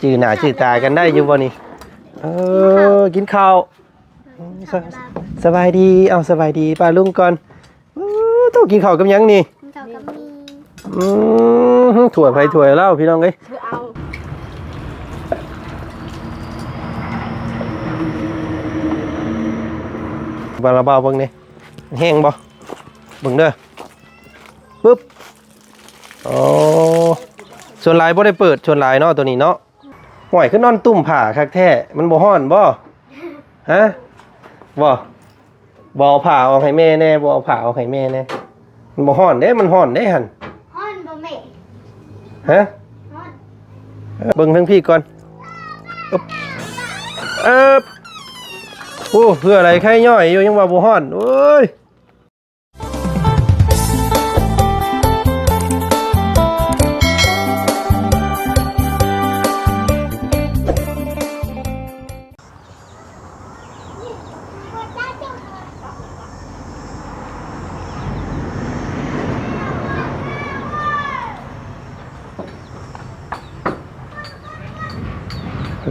ຈື່ໜ້າຈື່ຕາກັນໄດ້ຢູ່ບໍ່ນີ້? ເອີ ກິນເຂົ້າ. ສະ ສະບາຍດີ. ເອົາ ສະບາຍດີປ້າລຸງກ່ອນ. ເອີ ໂຕ ກິນເຂົ້າກັບຫຍັງນີ້? ກິນເຂົ້າກັບໝີ່. ອືມ ຖ້ວຍໃຜຖ້ວຍລາວ ພີ່ນ້ອງເອີຍ. ເອົາ ບາລາບາວເບິ່ງນີ້ ແຮງບໍ່? ເບິ່ງເດີ. ປຶບ. ໂອ້ ສ່ວນຫຼາຍບໍ່ໄດ້ເປີດ ສ່ວນຫຼາຍເນາະ ໂຕນີ້ເນາະ. ຫ້ວຍ ຄືນອນຕຸ້ມຜ້າຄັກແທ້ ມັນບໍ່ຮ້ອນບໍ່? ຮະ? ບໍ່ ບໍ່ເອົາຜ້າອອກໃຫ້ແມ່ແດ່ ບໍ່ເອົາຜ້າອອກໃຫ້ແມ່ແດ່. ມັນບໍ່ຮ້ອນເດ້ ມັນຮ້ອນເດ້ຫັ້ນ. ຮ້ອນບໍ່ແມ່? ຮະ? ຮ້ອນ. ເບິ່ງທາງພີ້ກ່ອນ. ອຶບ ເອີບ ໂອ້ ເຫື່ອໄຫຼໄຄຍ້ອຍຢູ່ ຍັງວ່າບໍ່ຮ້ອນ. ໂອ້ຍ.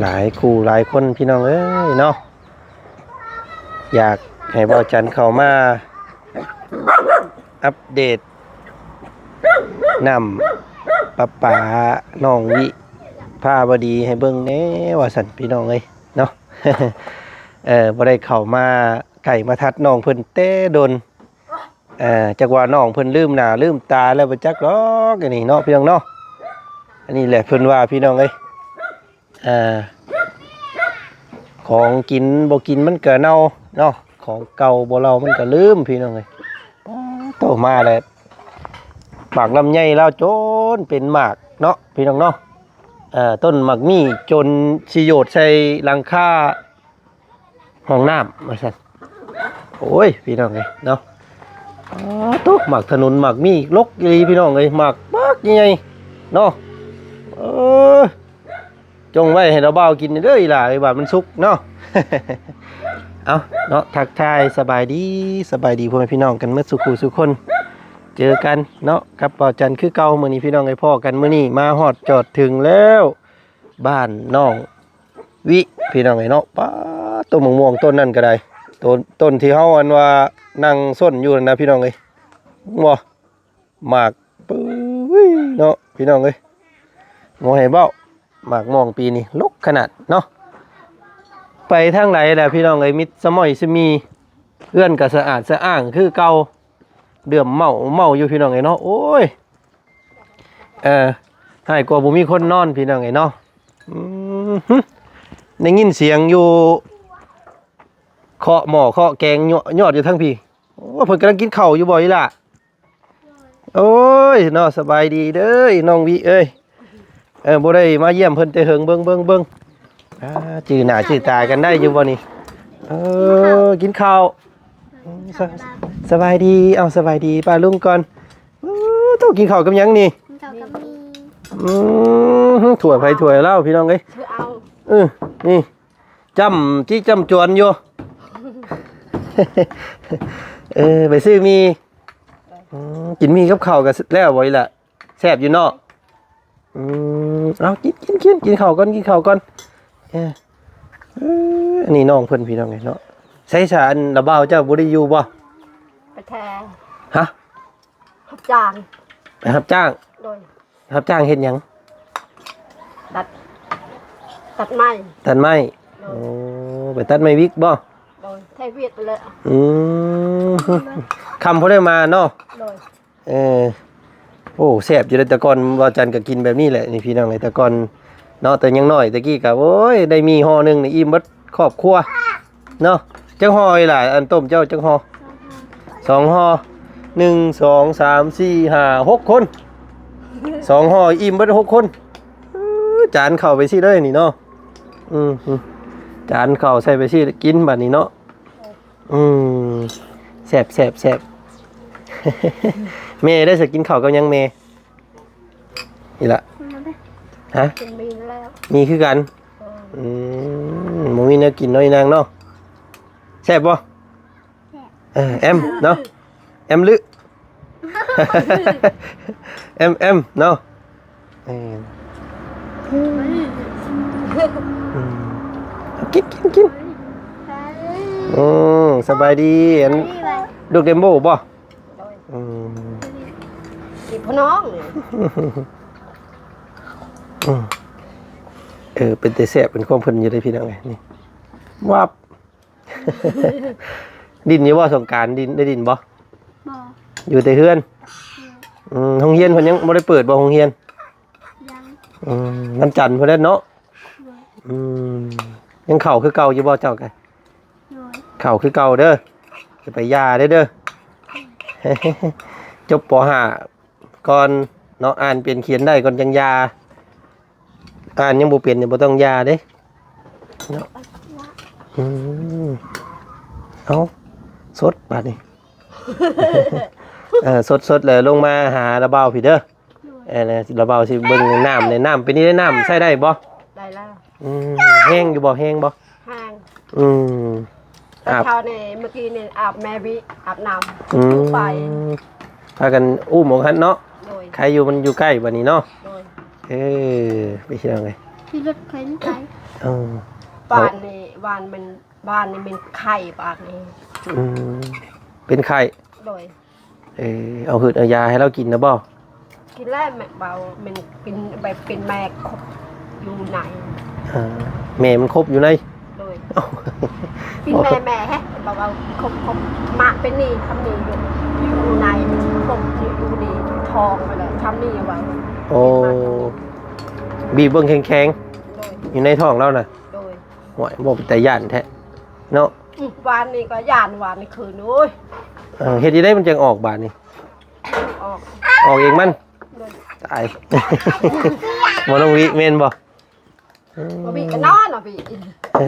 ຫຼາຍຄູ່ຫຼາຍຄົນ ພີ່ນ້ອງເອີຍເນາະ. ຢາກໃຫ້ບ່າວຈັນເຂົ້າມາອັບເດດນ້ຳປະປາ ນ້ອງວິພາວະດີໃຫ້ເບິ່ງແດ່ວ່າຊັ້ນ ພີ່ນ້ອງເອີຍເນາະ. ເອີ ບໍ່ໄດ້ເຂົ້າມາໃກ້ມາທັດນ້ອງເພິ່ນແຕ່ດົນ. ເອີ ຈັກວ່ານ້ອງເພິ່ນລືມໜ້າລືມຕາແລ້ວບໍ່ຈັກດອກ ອັນນີ້ເນາະ ພີ່ນ້ອງເນາະ. ອັນນີ້ແຫຼະເພິ່ນວ່າ ພີ່ນ້ອງເອີຍ. ອ່າ ຂອງກິນບໍ່ກິນມັນກະເນົ່າເນາະ ຂອງເກົ່າບໍ່ເລົ່າມັນກະລືມ ພີ່ນ້ອງເອີຍ. ໂຕ ມາແລ້ວ ໝາກລຳໄຍລາວຈົນເປັນໝາກເນາະ ພີ່ນ້ອງເນາະ. ເອີ ຕົ້ນໝາກໝີ່ຈົນຊິໂຍດໃສ່ຫຼັງຄາຫ້ອງນ້ຳວ່າຊັ້ນ. ໂອ້ຍ ພີ່ນ້ອງເອີຍເນາະ. ອໍ ໂຕ ໝາກຂະໜຸນ ໝາກໝີ່ລົກອີ່ຫຼີ ພີ່ນ້ອງເອີຍ ໝາກບັກໃຫຍ່ເນາະ. ເອີ ຈົ່ງໄວ້ໃຫ້ລາວບ່າວກິນເດີອີ່ຫຼ້າເອີຍ ບາດມັນສຸກເນາະ. ເອົາເນາະ ທັກທາຍສະບາຍດີ ສະບາຍດີພໍ່ແມ່ພີ່ນ້ອງກັນໝົດສູ່ຄູ່ສູ່ຄົນ. ເຈີກັນເນາະກັບບ່າວຈັນຄືເກົ່າ ມື້ນີ້ພີ່ນ້ອງເອີຍ ພໍ້ກັນມື້ນີ້ ມາຮອດຈອດເຖິງແລ້ວ ບ້ານນ້ອງວິ ພີ່ນ້ອງເອີຍເນາະ. ປ້າ ຕົ້ນໝາກມ່ວງຕົ້ນນັ້ນກໍໄດ້ ຕົ້ນ ຕົ້ນທີ່ເຮົາອັນວ່ານັ່ງສົນຢູ່ນັ້ນນະ ພີ່ນ້ອງເອີຍ ເຫັນບໍ່? ໝາກ ປຶ້ຍເນາະ ພີ່ນ້ອງເອີຍ ບໍ່ໃຫ້ເວົ້າ. ໝາກມ່ວງປີນີ້ລົກຂະໜາດເນາະ. ໄປທາງໃດລະ ພີ່ນ້ອງເອີຍ ມິດສະໝ້ອຍສະໝີ່ ເຮືອນກໍສະອາດສະອ້າງຄືເກົ່າ ເດືອມເມົາເມົາຢູ່ ພີ່ນ້ອງເອີຍເນາະ. ໂອ້ຍ ເອີ ຮ້າຍກວ່າບໍ່ມີຄົນນອນ ພີ່ນ້ອງເອີຍເນາະ. ອືມ ໄດ້ຍິນສຽງຢູ່ ເຄາະໝໍ້ເຄາະແກງ ຍອດຢູ່ທາງພີ້. ໂອ້ ເພິ່ນກຳລັງກິນເຂົ້າຢູ່ບໍ່ອີ່ຫຼ້າ? ໂອ້ຍເນາະ ສະບາຍດີເດີນ້ອງວິເອີຍ. ເອີ ບໍ່ໄດ້ມາຢ້ຽມເພິ່ນແຕ່ເຫິງ ເບິ່ງ ເບິ່ງ ເບິ່ງ ອ່າ ຈື່ໜ້າຈື່ຕາກັນໄດ້ຢູ່ບໍ່ນີ້? ເອີ ກິນເຂົ້າ ສະ ສະບາຍດີ. ເອົາ ສະບາຍດີປ້າລຸງກ່ອນ. ເອີ ໂຕ ກິນເຂົ້າກັບຫຍັງນີ້? ກິນເຂົ້າກັບໝີ່. ອືມ ຖ້ວຍໃຜຖ້ວຍລາວ ພີ່ນ້ອງເອີຍ. ເອີ ນີ້ ຈ້ຳຈີ້ຈ້ຳຈວນຢູ່. ເອີ ໄປຊື້ໝີ່. ອືມ ກິນໝີ່ກັບເຂົ້າກໍແລ້ວບໍ່ອີ່ຫຼ້າ? ແຊບຢູ່ເນາະ. ອືມ ເອົາ ກິນ ກິນ ກິນ ກິນເຂົ້າກ່ອນ ກິນເຂົ້າກ່ອນ. ເອີ ເອີ ອັນນີ້ນ້ອງເພິ່ນ ພີ່ນ້ອງເອີຍເນາະ. ໃສຊະ ອັນລະບ່າວເຈົ້າບໍ່ໄດ້ຢູ່ບໍ່? ໄປແທ. ຮະ? ຮັບຈ້າງ. ໄປຮັບຈ້າງ? ໂດຍ. ຮັບຈ້າງເຮັດຫຍັງ? ຕັດ ຕັດໄມ້. ຕັດໄມ້. ໂດຍ. ໂອ້ ໄປຕັດໄມ້ວິກບໍ່? ໂດຍ. ໄທວຽກໄປເລີຍ. ອືມ ຄ່ຳພໍໄດ້ມາເນາະ. ໂດຍ. ເອີ ໂອ້ ແຊບຢູ່ເດ້. ແຕ່ກ່ອນບ່າວຈັນກໍກິນແບບນີ້ແຫຼະນີ້ ພີ່ນ້ອງເອີຍ. ແຕ່ກ່ອນເນາະ ແຕ່ຍັງນ້ອຍ ແຕ່ກີ້ກໍ ໂອ້ຍ ໄດ້ໝີ່ຫໍ່ໜຶ່ງນີ້ ອີ່ມເບິດຄອບຄົວເນາະ. ຈັກຫໍ່ອີ່ຫຼ້າ? ອັນຕົ້ມເຈົ້າຈັກຫໍ່? ສອງຫໍ່. ໜຶ່ງ ສອງ ສາມ ສີ່ ຫ້າ ຫົກຄົນ. ສອງຫໍ່ອີ່ມເບິດຫົກຄົນ. ເອີ ຈານເຂົ້າໄປຊີ້ເລີຍນີ້ເນາະ. ອືມ ຈານເຂົ້າໃສ່ໄປຊີ້ ກິນບາດນີ້ເນາະ. ອືມ ແຊບ ແຊບ ແຊບ. ແມ່ໄດ້ສະ ກິນເຂົ້າກັບຫຍັງແມ່? ນີ້ລະ ຮະ? ກິນໝີ່ແລ້ວ. ໝີ່ຄືກັນ. ເອີ ອືມ ບໍ່ມີແນວກິນເນາະ ອີນາງເນາະ. ແຊບບໍ່? ແຊບ. ເອີ ແອມເນາະ ແອມລຶ ແອມ ແອມເນາະ. ເອີ ອືມ ອືມ ເອົາ ກິນ ກິນ ກິນ. ອືມ ສະບາຍດີ ອັນ ສະບາຍດີ ລູກເຣນໂບບໍ່? ໂດຍ ອືມ ອີ່ພໍ່ນ້ອງນີ້ ອືມ ເອີ ເປັນແຕ່ແຊບ ເປັນຄວາມເພິ່ນຢູ່ເດ້ພີ່ນ້ອງເອີຍ ນີ້ ວັບ. ຫຼິ້ນຢູ່ບໍ່ສົງການ? ຫຼິ້ນ ໄດ້ຫຼິ້ນບໍ່? ບໍ່ ຢູ່ແຕ່ເຮືອນ. ອືມ ໂຮງຮຽນເພິ່ນຍັງບໍ່ໄດ້ເປີດບໍ່ໂຮງຮຽນ? ຍັງ. ອືມ ວັນຈັນພຸ້ນແຫຼະເນາະ. ໂດຍ ອືມ ຍັງເຂົ້າຄືເກົ່າຢູ່ບໍ່ເຈົ້າກະ? ໂດຍ ເຂົ້າຄືເກົ່າເດີ ຢ່າໄປຢ່າເດີ ຈົບ ປໍຫ້າ ກ່ອນເນາະ ອ່ານເປັນຂຽນໄດ້ກ່ອນຈັ່ງຢ່າ ອ່ານຍັງບໍ່ເປັນນີ້ບໍ່ຕ້ອງຢ່າເດ້ເນາະ. ອືມ ເອົາ ສົດບາດນີ້ ເອີ ສົດໆ ແລ້ວລົງມາຫາລາວບ່າວພີ້ເດີ. ໂດຍ ເອີ ລາວບ່າວຊິເບິ່ງນ້ຳແດ່ ນ້ຳເປັນນີ້ໄດ້ ນ້ຳໃຊ້ໄດ້ບໍ່? ໄດ້ແລ້ວ. ອືມ ແຮງຢູ່ບໍ່? ແຮງບໍ່? ແຮງ. ອືມ ອາບ ເຊົ້ານີ້ ເມື່ອກີ້ນີ້ອາບແມ່ວິ ອາບນ້ຳ ອືມ ໄປ ພາກັນອຸ້ມອອກຫັ້ນເນາະ. ໂດຍ ໃຄຢູ່ ມັນຢູ່ໃກ້ບາດນີ້ເນາະ. ໂດຍ ເອີ ໄປຊິເອົາໄງ ຂີ່ລົດເຂັນໄປ. ເອີ ບ້ານນີ້ ບ້ານມັນ ບ້ານນີ້ແມ່ນໄຂ້ປານນີ້. ອືມ ເປັນໄຂ້. ໂດຍ ເອີ ເອົາຫືດເອົາຢາໃຫ້ລາວກິນນະບໍ່? ກິນແລ້ວແມ່ເບົາ ແມ່ນກິນແບບເປັນແມ່ຄົບຢູ່ໃນ. ອ່າ ແມ່ມັນຄົບຢູ່ໃນ. ໂດຍ ເອົ້າ ກິນແມ່ ແມ່ແຮະ ເບົາໆ ຄົບໆ ມາເປັນນີ້ຄຳນີ້ຢູ່ ຢູ່ໃນຄົບຢູ່ ຢູ່ນີ້ທ້ອງໄປແລ້ວ ຄຳນີ້ເວົ້າ. ໂອ້ ບີບເບິ່ງແຂງໆ. ໂດຍ ຢູ່ໃນທ້ອງລາວນະ. ໂດຍ ໂອ້ຍ ບໍ່ເປັນຕາຢ້ານແທ້ເນາະ. ອືມ ວານນີ້ກໍຢ້ານ ວານນີ້ຄືນ ໂອ້ຍ ເອີ ເຮັດຈັ່ງໃດມັນຈັ່ງອອກບາດນີ້? ອອກ ອອກເອງມັນ. ໂດຍ ຕາຍ ບໍ່ນ້ອງວິແມ່ນບໍ່? ບໍ່ມີກໍນອນເນາະພີ່. ເອີ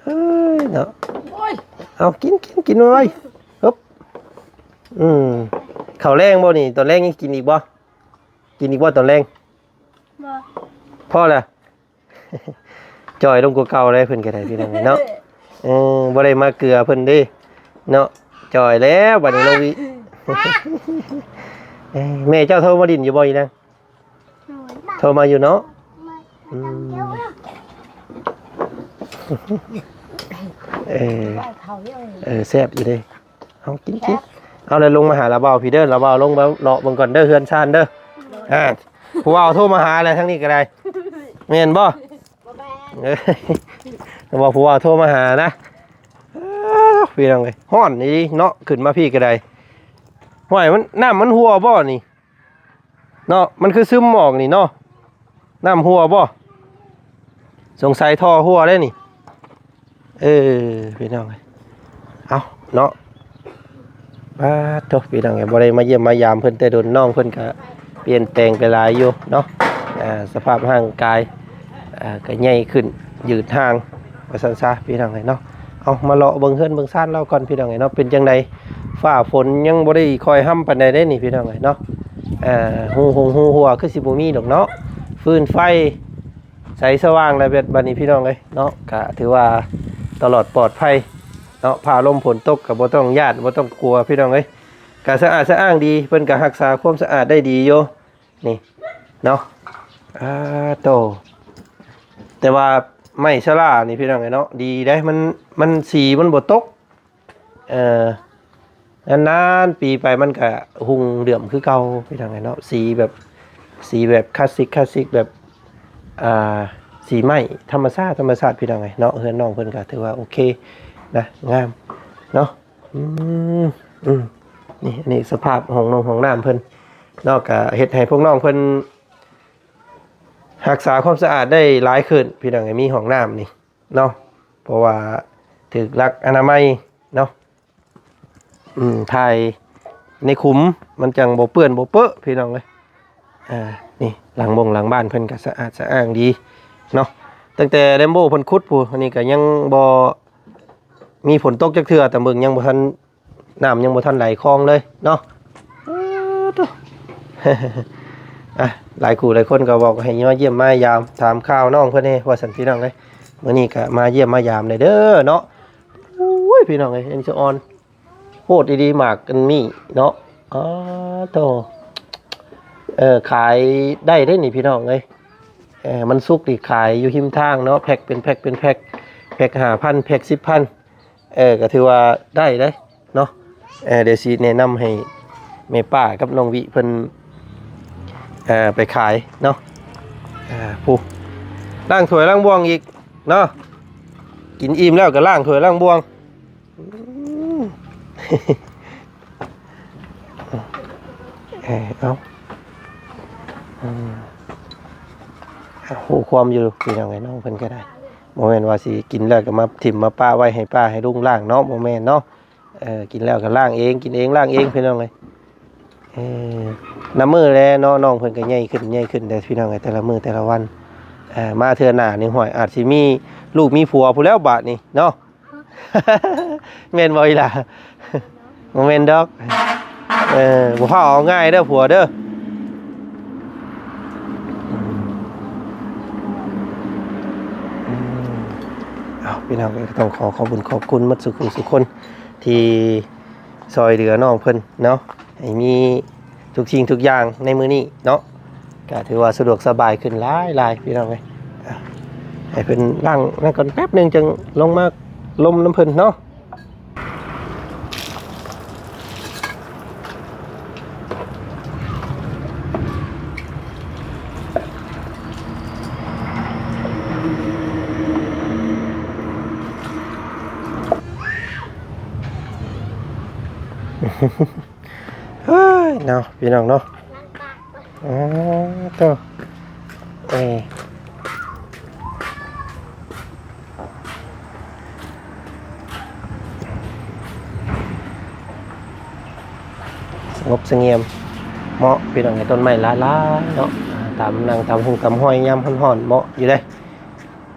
ເອີຍເນາະ. ໂອ້ຍ ເອົາ ກິນ ກິນ ກິນໄວໆ. ຮຶບ ອືມ ເຂົ້າແລງບໍ່ນີ້? ຕອນແລງຍັງກິນອີກບໍ່? ກິນອີກບໍ່ຕອນແລງ? ບໍ່ ພໍລະ. ຈ່ອຍລົງກວ່າເກົ່າໄດ໋ ເພິ່ນກໍໄດ້ ພີ່ນ້ອງເອີຍເນາະ. ເອີ ບໍ່ໄດ້ມາເກືອເພິ່ນເດ້ເນາະ. ຈ່ອຍແລ້ວບາດນີ້ນ້ອງວິ. ເອີ ແມ່ເຈົ້າໂທມາຫຼິ້ນຢູ່ບໍ່ອີນາງ? ໂທມາຢູ່ເນາະ. ອືມ ເອີ ເອີ ແຊບຢູ່ເດ້. ເອົາ ກິນ ກິນ. ເອົາ ແລ້ວລົງມາຫາລາວບ່າວພີ້ເດີ ລາວບ່າວລົງມາເລາະເບິ່ງກ່ອນເດີ ເຮືອນຊານເດີ. ອ່າ ຜູ້ບ່າວໂທມາຫາແລ້ວ ທາງນີ້ກໍໄດ້. ແມ່ນບໍ່? ບໍ່ແມ່ນ. ເອີ ລາວບ່າວ ຜູ້ບ່າວໂທມາຫານະ. ເອີ ພີ່ນ້ອງເອີຍ ຮ້ອນອີ່ຫຼີເນາະ ຂຶ້ນມາພີ້ກໍໄດ້. ຫ້ວຍ ມັນ ນ້ຳມັນຮົ່ວບໍ່ນີ້? ເນາະ ມັນຄືຊຶມອອກນີ້ເນາະ. ນ້ຳຮົ່ວບໍ່? ສົງໄສທໍ່ຮົ່ວເດ້ນີ້. ເອີ ພີ່ນ້ອງເອີຍ ເອົາເນາະ. ປາດໂທ້ ພີ່ນ້ອງເອີຍ ບໍ່ໄດ້ມາຢ້ຽມມາຢາມເພິ່ນແຕ່ດົນ ນ້ອງເພິ່ນກະປ່ຽນແປງໄປຫຼາຍຢູ່ເນາະ. ອ່າ ສະພາບຮ່າງກາຍ ອ່າ ກະໃຫຍ່ຂຶ້ນ ຍືດຫ່າງ ວ່າຊັ້ນຊະ ພີ່ນ້ອງເອີຍເນາະ. ເອົາ ມາເລາະເບິ່ງເຮືອນເບິ່ງຊານລາວກ່ອນ ພີ່ນ້ອງເອີຍເນາະ. ເປັນຈັ່ງໃດ? ຟ້າຝົນຍັງບໍ່ໄດ້ຄ່ອຍຮ່ຳປານໃດເດ້ນີ້ ພີ່ນ້ອງເອີຍເນາະ. ເອີ ຮູຫົງຮູຮົວຄືຊິບໍ່ມີດອກເນາະ. ຟືນໄຟໃສສະຫວ່າງແລ້ວ ແບບບາດນີ້ ພີ່ນ້ອງເອີຍເນາະ. ກະຖືວ່າຕະຫຼອດປອດໄພເນາະ. ຟ້າລົມຝົນຕົກກະບໍ່ຕ້ອງຢ້ານ ບໍ່ຕ້ອງກົວ ພີ່ນ້ອງເອີຍ. ກະສະອາດສະອ້າງດີ ເພິ່ນກະຮັກສາຄວາມສະອາດໄດ້ດີຢູ່. ນີ້ເນາະ ອາໂຕ ແຕ່ວ່າໄມ້ຊະລານີ້ ພີ່ນ້ອງເອີຍເນາະ ດີເດ້ ມັນ ມັນ ສີມັນບໍ່ຕົກ. ເອີ ນານໆປີໄປມັນກະຮຸ່ງເຫຼື້ອມຄືເກົ່າ ພີ່ນ້ອງເອີຍເນາະ. ສີແບບ ສີແບບຄລາສສິກ ຄລາສສິກແບບ ອ່າ ສີໄມ້ທຳມະຊາດ ທຳມະຊາດ ພີ່ນ້ອງເອີຍເນາະ. ເຮືອນນ້ອງເພິ່ນກະຖືວ່າໂອເຄນະ ງາມເນາະ. ອືມ ອືມ ນີ້ ອັນນີ້ສະພາບຫ້ອງນອງຫ້ອງນ້ຳເພິ່ນເນາະ ກະເຮັດໃຫ້ພວກນ້ອງເພິ່ນຮັກສາຄວາມສະອາດໄດ້ຫຼາຍຂຶ້ນ ພີ່ນ້ອງເອີຍ. ມີຫ້ອງນ້ຳນີ້ເນາະ ເພາະວ່າຖືກຫຼັກອະນາໄມເນາະ. ອືມ ຖ່າຍໃນຂຸມມັນຈັ່ງບໍ່ເປື້ອນບໍ່ເປິ ພີ່ນ້ອງເອີຍ. ອ່າ ນີ້ ຫຼັງບົງຫຼັງບ້ານເພິ່ນກະສະອາດສະອ້າງດີເນາະ. ຕັ້ງແຕ່ແຣມໂບເພິ່ນຂຸດພຸ້ນ ອັນນີ້ກະຍັງບໍ່ ມີຝົນຕົກຈັກເທື່ອ ຕາມເບິ່ງຍັງບໍ່ທັນ ນ້ຳຍັງບໍ່ທັນໄຫຼຄອງເລີຍເນາະ. ອ່ະ ຫຼາຍຄູ່ຫຼາຍຄົນກໍບອກໃຫ້ມາຢ້ຽມມາຢາມ ຖາມຂ່າວນ້ອງເພິ່ນແດ່ວ່າຊັ້ນ ພີ່ນ້ອງເອີຍ. ມື້ນີ້ກໍມາຢ້ຽມມາຢາມແດ່ເດີເນາະ. ໂອ້ຍ ພີ່ນ້ອງເອີຍ ອັນນີ້ສະອອນ ໂພດອີ່ຫຼີໝາກອັນນີ້ເນາະ. ອໍ ໂທ້ ເອີ ຂາຍໄດ້ເດ້ນີ້ ພີ່ນ້ອງເອີຍ. ເອີ ມັນສຸກນີ້ຂາຍຢູ່ຮິມທາງເນາະ ແພັກເປັນແພັກເປັນແພັກ ແພັກຫ້າພັນ ແພັກສິບພັນ ເອີ ກໍຖືວ່າໄດ້ເດ້ເນາະ. ເອີ ດຽວຊິແນະນຳໃຫ້ແມ່ປ້າກັບນ້ອງວິເພິ່ນ ເອີ ໄປຂາຍເນາະ. ເອີ ຜູ້ລ້າງຖ້ວຍລ້າງບ່ວງອີກເນາະ ກິນອີ່ມແລ້ວກໍລ້າງຖ້ວຍລ້າງບ່ວງ. ອືມ ເອີ ເອົາ ອືມ ຮູ້ຄວາມຢູ່ພີ່ນ້ອງເອີຍ ນ້ອງເພິ່ນກໍໄດ້ ບໍ່ແມ່ນວ່າຊິກິນແລ້ວກໍມາຖິ້ມມາປະໄວ້ໃຫ້ປ້າໃຫ້ລຸງລ້າງເນາະ ບໍ່ແມ່ນເນາະ. ເອີ ກິນແລ້ວກໍລ້າງເອງ ກິນເອງລ້າງເອງພີ່ນ້ອງເອີຍ. ເອີ ນຳມື້ແລເນາະ ນ້ອງເພິ່ນກໍໃຫຍ່ຂຶ້ນໃຫຍ່ຂຶ້ນເດ້ພີ່ນ້ອງເອີຍ ແຕ່ລະມື້ແຕ່ລະວັນ. ເອີ ມາເທື່ອໜ້ານີ້ ຫ້ວຍ ອາດຊິມີລູກມີຜົວພຸ້ນແລ້ວບາດນີ້ເນາະ. ແມ່ນບໍ່ອີ່ຫຼ້າ? ບໍ່ແມ່ນດອກ. ເອີ ບໍ່ພາເອົາງ່າຍເດີຜົວເດີ. ເອົາ ພີ່ນ້ອງເອີຍ ກໍຕ້ອງຂໍຂອບບຸນຂອບຄຸນໝົດສູ່ຜູ້ສູ່ຄົນທີ່ຊ່ອຍເຫຼືອນ້ອງເພິ່ນເນາະ ໃຫ້ມີ ທຸກສິ່ງທຸກຢ່າງໃນມື້ນີ້ເນາະ ກະຖືວ່າສະດວກສະບາຍຂຶ້ນຫຼາຍໆ ພີ່ນ້ອງເອີຍ. ອ່ະ ໃຫ້ເພິ່ນລ້າງນັ້ນກ່ອນແປັບໜຶ່ງ ຈຶ່ງລົງມາລົມນຳເພິ່ນເນາະ. ເຮີ້ຍເນາະ ພີ່ນ້ອງເນາະ. ອໍ ໂທ້ ເອີ ສະຫງົບສະຫງຽມ ເໝາະ ພີ່ນ້ອງເອີຍ ຕົ້ນໄມ້ຫຼາຍໆ ເນາະ ຕາມນັ່ງຕາມຮຸ່ງຕາມຫ້ອຍ ຍາມຮ້ອນໆ ເໝາະຢູ່ເດ້.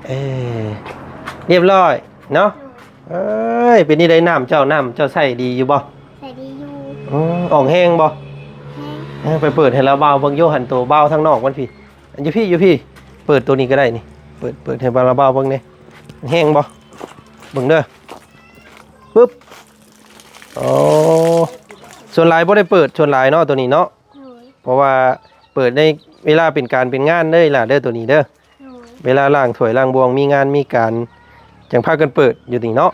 ເອີ ຮຽບຮ້ອຍເນາະ. ເອີຍ ເປັນຈັ່ງໃດນ້ຳເຈົ້າ ນ້ຳເຈົ້າໃຊ້ດີຢູ່ບໍ່? ໃຊ້ດີຢູ່. ອືມ ອອກແຮງບໍ່? ແຮງ. ເອີ ໄປເປີດໃຫ້ລາວບ່າວເບິ່ງຢູ່ຫັ້ນ ໂຕບ່າວທາງນອກມັນພີ້ ຢູ່ພີ້ ຢູ່ພີ້ ເປີດໂຕນີ້ກໍໄດ້ນີ້ ເປີດ ເປີດໃຫ້ລາວບ່າວເບິ່ງແດ່ ແຮງບໍ່? ເບິ່ງເດີ ປຶບ ໂອ້ ສ່ວນຫຼາຍບໍ່ໄດ້ເປີດ ສ່ວນຫຼາຍເນາະ ໂຕນີ້ເນາະ. ໂດຍ. ເພາະວ່າເປີດໃນເວລາເປັນການເປັນງານເດີຫຼ້າເດີ ໂຕນີ້ເດີ. ໂດຍ. ເວລາລ້າງຖ້ວຍລ້າງບ່ວງ ມີງານມີການ ຈັ່ງພາກັນເປີດຢູ່ນີ້ເນາະ. ອືມ.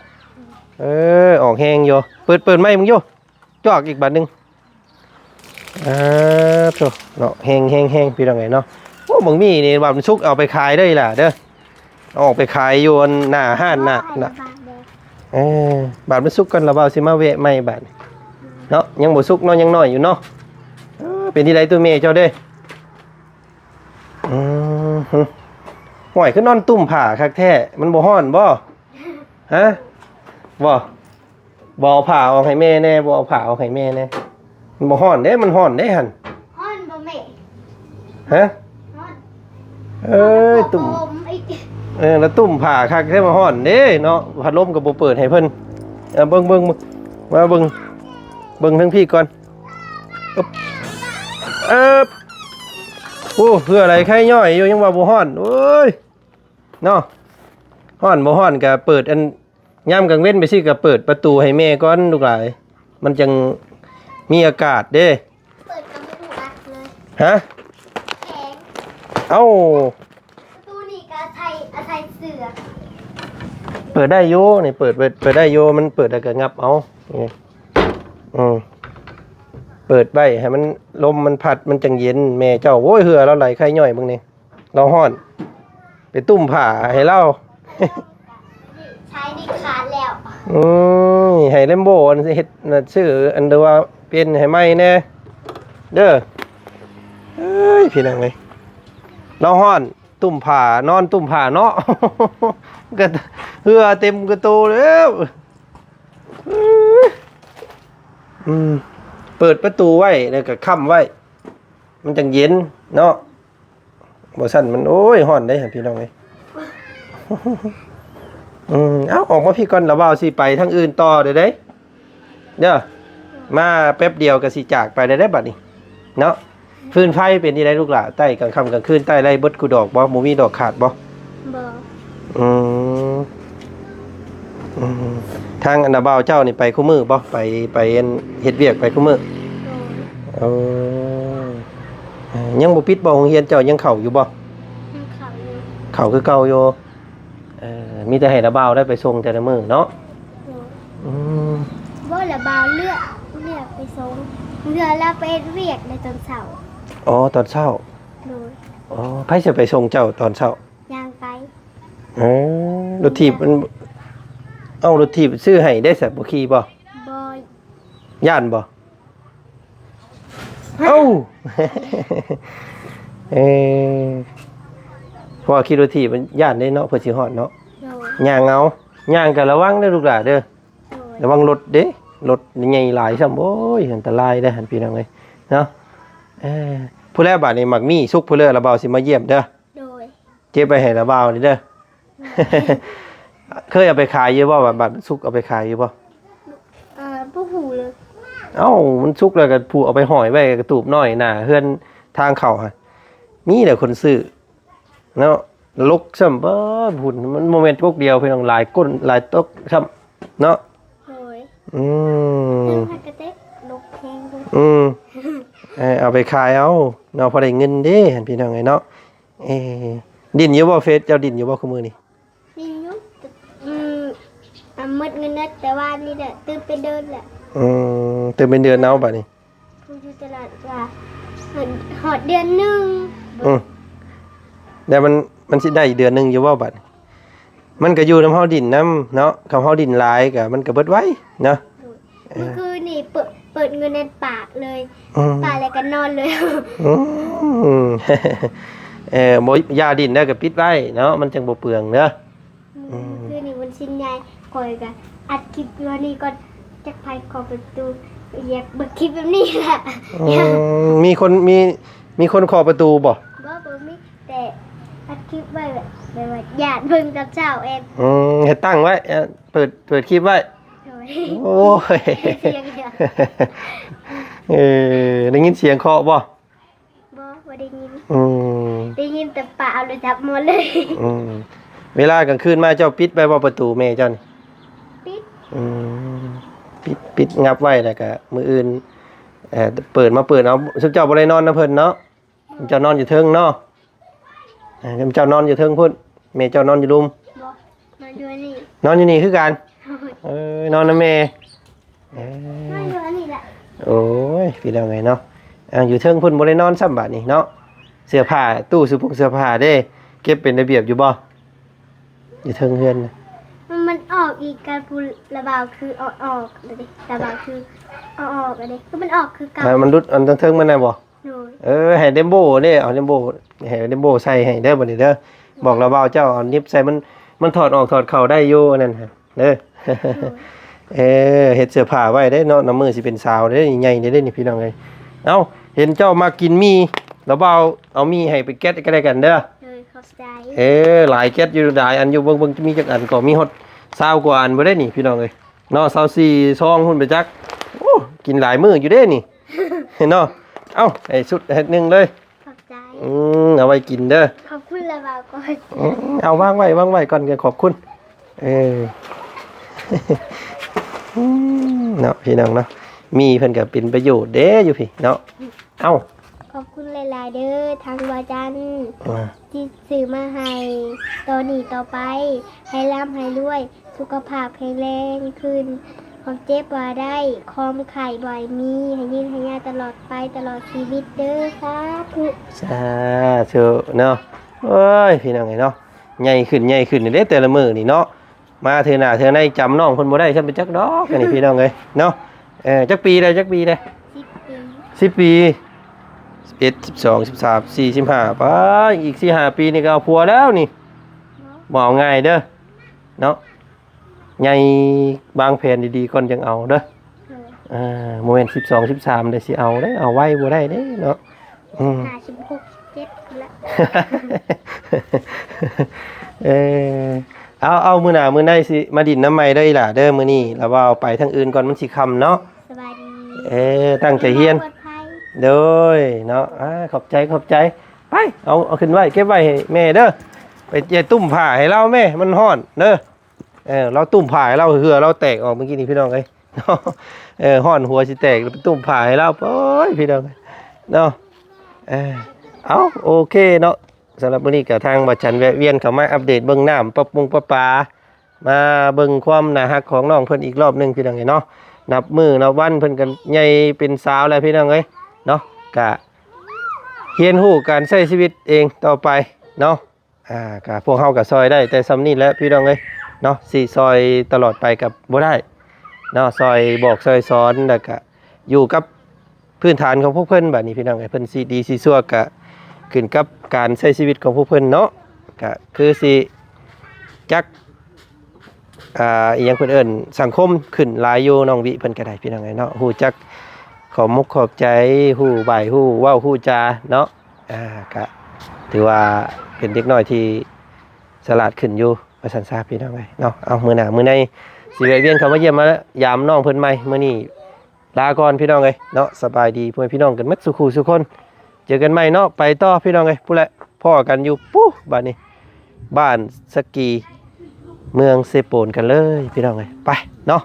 ເອີ ອອກແຮງຢູ່ ເປີດ ເປີດໃໝ່ເບິ່ງຢູ່ ຈອກອີກບາດໜຶ່ງ. ອ່າ ໂທ້ ເນາະ ແຮງໆໆ ພີ່ນ້ອງເອີຍເນາະ. ໂອ້ ບັກໝີ່ນີ້ບາດມັນສຸກເອົາໄປຂາຍເດີອີ່ຫຼ້າເດີ ເອົາອອກໄປຂາຍຢູ່ອັນໜ້າຮ້ານນະ ເອີ ບາດມັນສຸກກ່ອນລະບ່າວຊິມາແວະໃໝ່ບາດນີ້ເນາະ. ຍັງບໍ່ສຸກເນາະ ຍັງນ້ອຍຢູ່ເນາະ. ເອີ ເປັນທີ່ໃດໂຕແມ່ເຈົ້າເດ້? ອືມ ຫ້ວຍ ຄືນອນຕຸ້ມຜ້າຄັກແທ້ ມັນບໍ່ຮ້ອນບໍ່? ຮະ ບໍ່ ບໍ່ເອົາຜ້າອອກໃຫ້ແມ່ແດ່ ບໍ່ເອົາຜ້າອອກໃຫ້ແມ່ແດ່. ມັນບໍ່ຮ້ອນເດ້ ມັນຮ້ອນເດ້ຫັ້ນ. ຮ້ອນບໍ່ແມ່? ຮະ? ຮ້ອນ. ເອີຍ ຕຸ້ມ ເອີ ລະຕຸ້ມຜ້າຄັກແທ້ ມັນຮ້ອນເດ້ເນາະ. ພັດລົມກໍບໍ່ເປີດໃຫ້ເພິ່ນ. ເອີ ເບິ່ງ ເບິ່ງ ເບິ່ງ ມາເບິ່ງ ເບິ່ງທາງພີ້ກ່ອນ. ອຶບ ອຶບ ໂອ້ ເຫື່ອໄຫຼໄຄຍ້ອຍຢູ່ ຍັງວ່າບໍ່ຮ້ອນ. ໂອ້ຍ ເນາະ ຮ້ອນບໍ່ຮ້ອນກະເປີດ ອັນ ຍາມກາງເວັນໄປຊີ້ກະເປີດປະຕູໃຫ້ແມ່ກ່ອນລູກຫຼາຍ ມັນຈັ່ງມີອາກາດເດ້. ເປີດກະບໍ່ຮູ້ອັດເລີຍ. ຮະ? ແຂງ. ເອົ້າ ປະຕູນີ້ກະອາໄສ ອາໄສເສື້ອ. ເປີດໄດ້ຢູ່ ນີ້ເປີດ ເປີດ ເປີດໄດ້ຢູ່ ມັນເປີດແລ້ວກະຫຍັບເອົາ. ນີ້ ອືມ ເປີດໄວ້ໃຫ້ມັນ ລົມມັນພັດ ມັນຈັ່ງເຢັນ. ແມ່ເຈົ້າ ໂອ້ຍ ເຫື່ອລາວໄຫຼໄຄຍ້ອຍເບິ່ງນີ້. ລາວຮ້ອນ ໄປຕຸ້ມຜ້າໃຫ້ລາວ. ໃຊ້ນີ້ຂາດແລ້ວ. ອືມ ໃຫ້ແລມໂບອັນເຮັດ ຊື້ອັນ ຫຼືວ່າປ່ຽນໃຫ້ໃໝ່ແດ່ເດີ. ເອີຍ ພີ່ນ້ອງເອີຍ ລາວຮ້ອນ ຕຸ້ມຜ້າ ນອນຕຸ້ມຜ້າເນາະ ກະເຫື່ອເຕັມກະໂຕແລ້ວ. ອືມ ເປີດປະຕູໄວ້ ແລ້ວກະຄ້ຳໄວ້ ມັນຈັ່ງເຢັນເນາະ. ບໍ່ຊັ້ນມັນ ໂອ້ຍ ຮ້ອນເດ້ພີ່ນ້ອງເອີຍ. ອືມ ເອົາ ອອກມາພີ້ກ່ອນ ລະບ່າວຊິໄປທາງອື່ນຕໍ່ເດີ ເດີ ມາແປັບດຽວກໍຊິຈາກໄປແລ້ວເດ້ບັດນີ້ເນາະ. ຟືນໄຟເປັນຈັ່ງໃດລູກຫຼ້າ ໄຕ້ກາງຄ່ຳກາງຄືນ ໄຕ້ໄດ້ເບິດຄູ່ດອກບໍ່? ບໍ່ມີດອກຂາດບໍ່? ບໍ່. ອືມ ອືມ ທາງອັນນາບ່າວເຈົ້ານີ້ໄປຄູ່ມື້ບໍ່? ໄປ ໄປອັນເຮັດວຽກໄປຄູ່ມື້? ໂດຍ. ເອີ ຍັງບໍ່ປິດບໍ່? ໂຮງຮຽນເຈົ້າຍັງເຂົ້າຢູ່ບໍ່? ຍັງເຂົ້າ. ເຂົ້າຄືເກົ່າຢູ່. ເອີ ມີແຕ່ໃຫ້ລາວບ່າວໄດ້ໄປສົ່ງແຕ່ລະມື້ເນາະ. ໂດຍ. ອືມ ບໍ່ ລາວບ່າວເລືອກ ເລືອກໄປສົ່ງ ເທື່ອລາວໄປເຮັດວຽກໃນຕອນເຊົ້າ. ອໍ ຕອນເຊົ້າ. ໂດຍ. ອໍ ໃຜຊິໄປສົ່ງເຈົ້າຕອນເຊົ້າ? ຍ່າງໄປ. ເອີ ລົດຖີບມັນ ເອົ້າ ລົດຖີບຊື້ໃຫ້ໄດ້ຊະ ບໍ່ຂີ່ບໍ່? ບໍ່. ຢ້ານບໍ່? ເອົ້າ ເອີ ເພາະວ່າຂີ່ລົດຖີບມັນຢ້ານເດ້ເນາະ ເພື່ອຊິຮອດເນາະ. ໂດຍ. ຍ່າງເອົາ ຍ່າງກະລະວັງເດີລູກຫຼ້າເດີ. ໂດຍ. ລະວັງລົດເດ້ ລົດໃຫຍ່ຫຼາຍຊ້ຳ. ໂອ້ຍ ອັນຕະລາຍເດ້ຫັ້ນ ພີ່ນ້ອງເອີຍເນາະ. ເອີ ພຸ້ນແຫຼະ ບາດນີ້ໝາກມີ້ສຸກພຸ້ນເລີຍ ລະບ່າວຊິມາຢ້ຽມເດີ. ໂດຍ. ເກັບໄວ້ໃຫ້ລາວບ່າວນີ້ເດີ. ເຄີຍເອົາໄປຂາຍຢູ່ບໍ່? ບາດ ບາດສຸກເອົາໄປຂາຍຢູ່ບໍ່? ເອີ ບໍ່ຮູ້ເລີຍ. ເອົ້າ ມັນສຸກແລ້ວກໍຜູ້ເອົາໄປຫ້ອຍໄວ້ກະຕູບນ້ອຍໜ້າເຮືອນທາງເຂົ້າຫັ້ນ ມີແຫຼະຄົນຊື້ເນາະ. ລົກຊ້ຳ ເບີດ ພຸ້ນ ມັນບໍ່ແມ່ນກົກດຽວ ພີ່ນ້ອງ ຫຼາຍກົ້ນຫຼາຍຕົກຊ້ຳເນາະ. ໂດຍ. ອືມ ເຖິງພັກກະເຕັກລົກແຮງເລີຍ. ອືມ ເອີ ເອົາໄປຂາຍເອົາເນາະ ພໍໄດ້ເງິນເດ້ຫັ້ນ ພີ່ນ້ອງເອີຍເນາະ. ເອີ ດິນຢູ່ບໍ່? ເຟສເຈົ້າດິນຢູ່ບໍ່ຄູ່ມື້ນີ້? ດິນຢູ່. ອືມ ອາ ໝົດເງິນແລ້ວ ແຕ່ວ່ານີ້ແຫຼະ ຕື່ມເປັນເດືອນແລ້ວ. ອືມ ຕື່ມເປັນເດືອນເອົາບາດນີ້. ຜູ້ຢູ່ຕະຫຼາດວ່າ ຮອດເດືອນໜຶ່ງ. ອືມ ແລ້ວມັນ ມັນຊິໄດ້ເດືອນໜຶ່ງຢູ່ບໍ່ບາດນີ້? ມັນກໍຢູ່ນຳເຮົາດິນນຳເນາະ ຄັນເຮົາດິນຫຼາຍກໍມັນກໍເບິດໄວເນາະ. ໂດຍ. ເອີ ມື້ຄືນນີ້ເປີດ ເປີດເງິນໃນປາກເລີຍ. ອືມ ປາກແລ້ວກໍນອນເລີຍ. ອືມ ເອີ ບໍ່ ຢ່າດິນເດີ ກໍປິດໄວ້ເນາະ ມັນຈັ່ງບໍ່ເປືອງເດີ. ອືມ ຄືນນີ້ວັນສິນໃຫຍ່ ຂ້ອຍກໍອັດຄລິບຢູ່ນີ້ກ່ອນ ຈັກໃຜເຄາະປະຕູ ຢາກເບິ່ງຄລິບແບບນີ້ແຫຼະ. ອືມ ມີຄົນ ມີ ມີຄົນເຄາະປະຕູບໍ່? ບໍ່ ບໍ່ມີ ແຕ່ອັດຄລິບໄວ້ແບບ ແບບວ່າຢ້ານເບິ່ງຕອນເຊົ້າເອງ. ອືມ ເຮັດຕັ້ງໄວ້ ເອີ ເປີດ ເປີດຄລິບໄວ້. ໂດຍ. ໂອ້ຍ ສຽງດຽວ ເອີ ໄດ້ຍິນສຽງເຄາະບໍ່? ບໍ່ ບໍ່ໄດ້ຍິນ. ອືມ ໄດ້ຍິນແຕ່ປ້າເອົາໂທລະສັບມາເລີຍ. ອືມ ເວລາກາງຄືນມາເຈົ້າປິດໄວ້ບໍ່ປະຕູແມ່ເຈົ້ານີ້? ປິດ. ອືມ ປິດ ປິດງັບໄວ້ ແລ້ວກະມື້ອື່ນ ເອີ ເປີດມາເປີດເອົາ. ຊຸມເຈົ້າບໍ່ໄດ້ນອນນຳເພິ່ນເນາະ? ເຈົ້ານອນຢູ່ເທິງເນາະ. ເອີ ເຈົ້ານອນຢູ່ເທິງພຸ້ນ ແມ່ເຈົ້ານອນຢູ່ລຸ່ມ. ບໍ່ ນອນຢູ່ນີ້ ນອນຢູ່ນີ້ຄືກັນ. ໂດຍ. ເອີ ນອນນຳແມ່. ເອີ ນອນຢູ່ອັນນີ້ແຫຼະ. ໂອ້ຍ ພີ່ນ້ອງເອີຍເນາະ ເອົາ ຢູ່ເທິງພຸ້ນບໍ່ໄດ້ນອນຊ້ຳບາດນີ້ເນາະ. ເສື້ອຜ້າ ຕູ້ເສື້ອຜົງເສື້ອຜ້າເດ້ ເກັບເປັນລະບຽບຢູ່ບໍ່? ຢູ່ເທິງເຮືອນນະ ມັນ ມັນອອກອີກກັນພຸ້ນ ລະບ່າວຄືເອົາອອກເດ້ ລະບ່າວຄືເອົາອອກເດ້ ຄືມັນອອກຄືເກົ່າ. ອ່າ ມັນຫຼຸດອັນເທິງໆມັນນະບໍ່? ໂດຍ. ເອີ ໃຫ້ເດມໂບເດ້ ເອົາເດມໂບ ໃຫ້ເດມໂບໃສ່ໃຫ້ເດີ ບັດນີ້ເດີ. ບອກລະບ່າວເຈົ້າເອົາໜິບໃສ່ ມັນ ມັນຖອດອອກຖອດເຂົ້າໄດ້ຢູ່ ອັນນັ້ນຫັ້ນເດີ. ໂດຍ. ເອີ ເຮັດເສື້ອຜ້າໄວ້ເດ້ເນາະ ນຳມື້ຊິເປັນສາວເດ້ ໃຫຍ່ເດ້ນີ້ ພີ່ນ້ອງເອີຍ. ເອົ້າ ເຫັນເຈົ້າມັກກິນໝີ່ ລະບ່າວເອົາໝີ່ໃຫ້ໄປແກັດກໍແລ້ວກັນເດີ. ໂດຍ ຂອບໃຈ. ເອີ ຫຼາຍແກັດຢູ່ ຫຼາຍອັນຢູ່ ເບິ່ງ ເບິ່ງມີຈັກອັນ ກໍມີຮອດຊາວກວ່າອັນບໍ່ໄດ້ນີ້ ພີ່ນ້ອງເອີຍ. ເນາະ ຊາວສີ່ຊອງພຸ້ນໄປຈັກ. ໂອ້ ກິນຫຼາຍມື້ຢູ່ເດ້ນີ້ເນາະ. ເອົ້າ ໃຫ້ຊຸດໃຫ້ໜຶ່ງເລີຍ. ຂອບໃຈ. ອືມ ເອົາໄວ້ກິນເດີ. ຂອບຄຸນລະບ່າວກ່ອນ. ອືມ ເອົາວາງໄວ້ ວາງໄວ້ກ່ອນ ຂອບຄຸນ. ເອີ ອືມ ເນາະ ພີ່ນ້ອງເນາະ ໝີ່ເພິ່ນກໍເປັນປະໂຫຍດເດ້ຢູ່ພີ້ເນາະ. ເອົ້າ ຂອບຄຸນຫຼາຍໆເດີ ທາງບ່າວຈັນ ອ່າ ທີ່ຊື້ມາໃຫ້ ຕໍ່ນີ້ຕໍ່ໄປ ໃຫ້ລ່ຳໃຫ້ລວຍ ສຸຂະພາບແຂງແຮງຂຶ້ນ ຄວາມເຈັບບໍ່ໃຫ້ໄດ້ ຄວາມໄຂ້ບໍ່ໃຫ້ມີ ໃຫ້ຍືນໃຫ້ຍາວຕະຫຼອດໄປ ຕະຫຼອດຊີວິດເດີ ສາທຸ ສາທຸເນາະ. ໂອ້ຍ ພີ່ນ້ອງເອີຍເນາະ ໃຫຍ່ຂຶ້ນ ໃຫຍ່ຂຶ້ນເດ້ ແຕ່ລະມື້ນີ້ເນາະ. ມາເທື່ອໜ້າເທື່ອໃນຈຳນ້ອງເພິ່ນບໍ່ໄດ້ຊ້ຳໄປຈັກດອກ ອັນນີ້ພີ່ນ້ອງເອີຍເນາະ. ເອີ ຈັກປີແລ້ວ ຈັກປີແລ້ວ? ສິບປີ ສິບປີ ສິບເອັດ ສິບສອງ ສິບສາມ ສິບສີ່ ສິບຫ້າ ປາ ອີກສີ່ຫ້າປີນີ້ກໍເອົາຜົວແລ້ວນີ້. ບໍ່ ບໍ່ເອົາງ່າຍເດີເນາະ ໃຫຍ່ ວາງແຜນດີໆກ່ອນຈັ່ງເອົາເດີ. ໂດຍ. ອ່າ ບໍ່ແມ່ນສິບສອງ ສິບສາມ ໄດ້ຊິເອົາເດ້ ເອົາໄວບໍ່ໄດ້ເດ້ເນາະ. ອືມ ສິບຫ້າ ສິບຫົກ ສິບເຈັດພຸ້ນລະ. ເອີ ເອົາ ເອົາ ມື້ໜ້າມື້ໃດຊິມາດິນນຳໃໝ່ເດີອີ່ຫຼ້າເດີ. ມື້ນີ້ລະບ່າວໄປທາງອື່ນກ່ອນ ມັນຊິຄ່ຳເນາະ. ສະບາຍດີ. ເອີ ຕັ້ງໃຈຮຽນ. ເດີນທາງປອດໄພ. ໂດຍເນາະ. ອ່າ ຂອບໃຈ ຂອບໃຈ. ໄປ ເອົາ ເອົາຂຶ້ນໄວ້ ເກັບໄວ້ໃຫ້ແມ່ເດີ. ໄປ ຢ່າຕຸ້ມຜ້າໃຫ້ລາວແມ່ ມັນຮ້ອນເດີ. ເອີ ລາວຕຸ້ມຜ້າໃຫ້ລາວ ເຫື່ອລາວແຕກອອກມື້ກີ້ນີ້ ພີ່ນ້ອງເອີຍ. ເນາະ ເອີ ຮ້ອນຫົວຊິແຕກ ໄປຕຸ້ມຜ້າໃຫ້ລາວ. ໂອ້ຍ ພີ່ນ້ອງເນາະ. ເອີ ເອົ້າ ໂອເຄເນາະ. ສຳລັບມື້ນີ້ກໍທາງບ່າວຈັນແວະວຽນເຂົ້າມາອັບເດດເບິ່ງນ້ຳ ປັບປຸງປະປາ ມາເບິ່ງຄວາມໜ້າຮັກຂອງນ້ອງເພິ່ນອີກລອບໜຶ່ງ ພີ່ນ້ອງເອີຍເນາະ. ນັບມື້ນັບວັນເພິ່ນກໍໃຫຍ່ເປັນສາວແລ້ວ ພີ່ນ້ອງເອີຍເນາະ. ກະຮຽນຮູ້ການໃຊ້ຊີວິດເອງຕໍ່ໄປເນາະ. ອ່າ ກະພວກເຮົາກໍຊ່ອຍໄດ້ແຕ່ສ່ຳນີ້ແຫຼະ ພີ່ນ້ອງເອີຍເນາະ, ຊິຊ່ອຍຕະຫຼອດໄປກໍບໍ່ໄດ້ເນາະ. ຊ່ອຍບອກຊ່ອຍສອນ ແລ້ວກະຢູ່ກັບພື້ນຖານຂອງພວກເພິ່ນ. ບາດນີ້ ພີ່ນ້ອງເອີຍ ເພິ່ນຊິດີຊິຊົ່ວກໍຂຶ້ນກັບການໃຊ້ຊີວິດຂອງພວກເພິ່ນເນາະ. ກໍຄືຊິຈັກ ອ່າ ອີຫຍັງເພິ່ນເອີ້ນ ສັງຄົມຂຶ້ນຫຼາຍຢູ່. ນ້ອງວິເພິ່ນກໍໄດ້ ພີ່ນ້ອງເອີຍເນາະ, ຮູ້ຈັກຂອບມຸກຂອບໃຈ, ຮູ້ໄຫວ້ຮູ້ເວົ້າຮູ້ຈາເນາະ. ອ່າ ກະຖືວ່າເປັນເດັກນ້ອຍທີ່ສະຫຼາດຂຶ້ນຢູ່ ວ່າຊັ້ນຊະ ພີ່ນ້ອງເອີຍເນາະ. ເອົາ ມື້ໜ້າມື້ໃນຊິແວະວຽນເຂົ້າມາຢ້ຽມມາຢາມນ້ອງເພິ່ນໃໝ່. ມື້ນີ້ລາກ່ອນ ພີ່ນ້ອງເອີຍເນາະ. ສະບາຍດີພໍ່ແມ່ພີ່ນ້ອງກັນໝົດສູ່ຄູ່ສູ່ຄົນ. ເຈີກັນໃໝ່ເນາະ, ໄປຕໍ່ ພີ່ນ້ອງເອີຍ. ພຸ້ນແຫຼະ ພໍ້ກັນຢູ່ ປູ້ ບາດນີ້ ບ້ານສະກີ ເມືອງເຊໂປນກັນເລີຍ ພີ່ນ້ອງເອີຍ. ໄປເນາະ.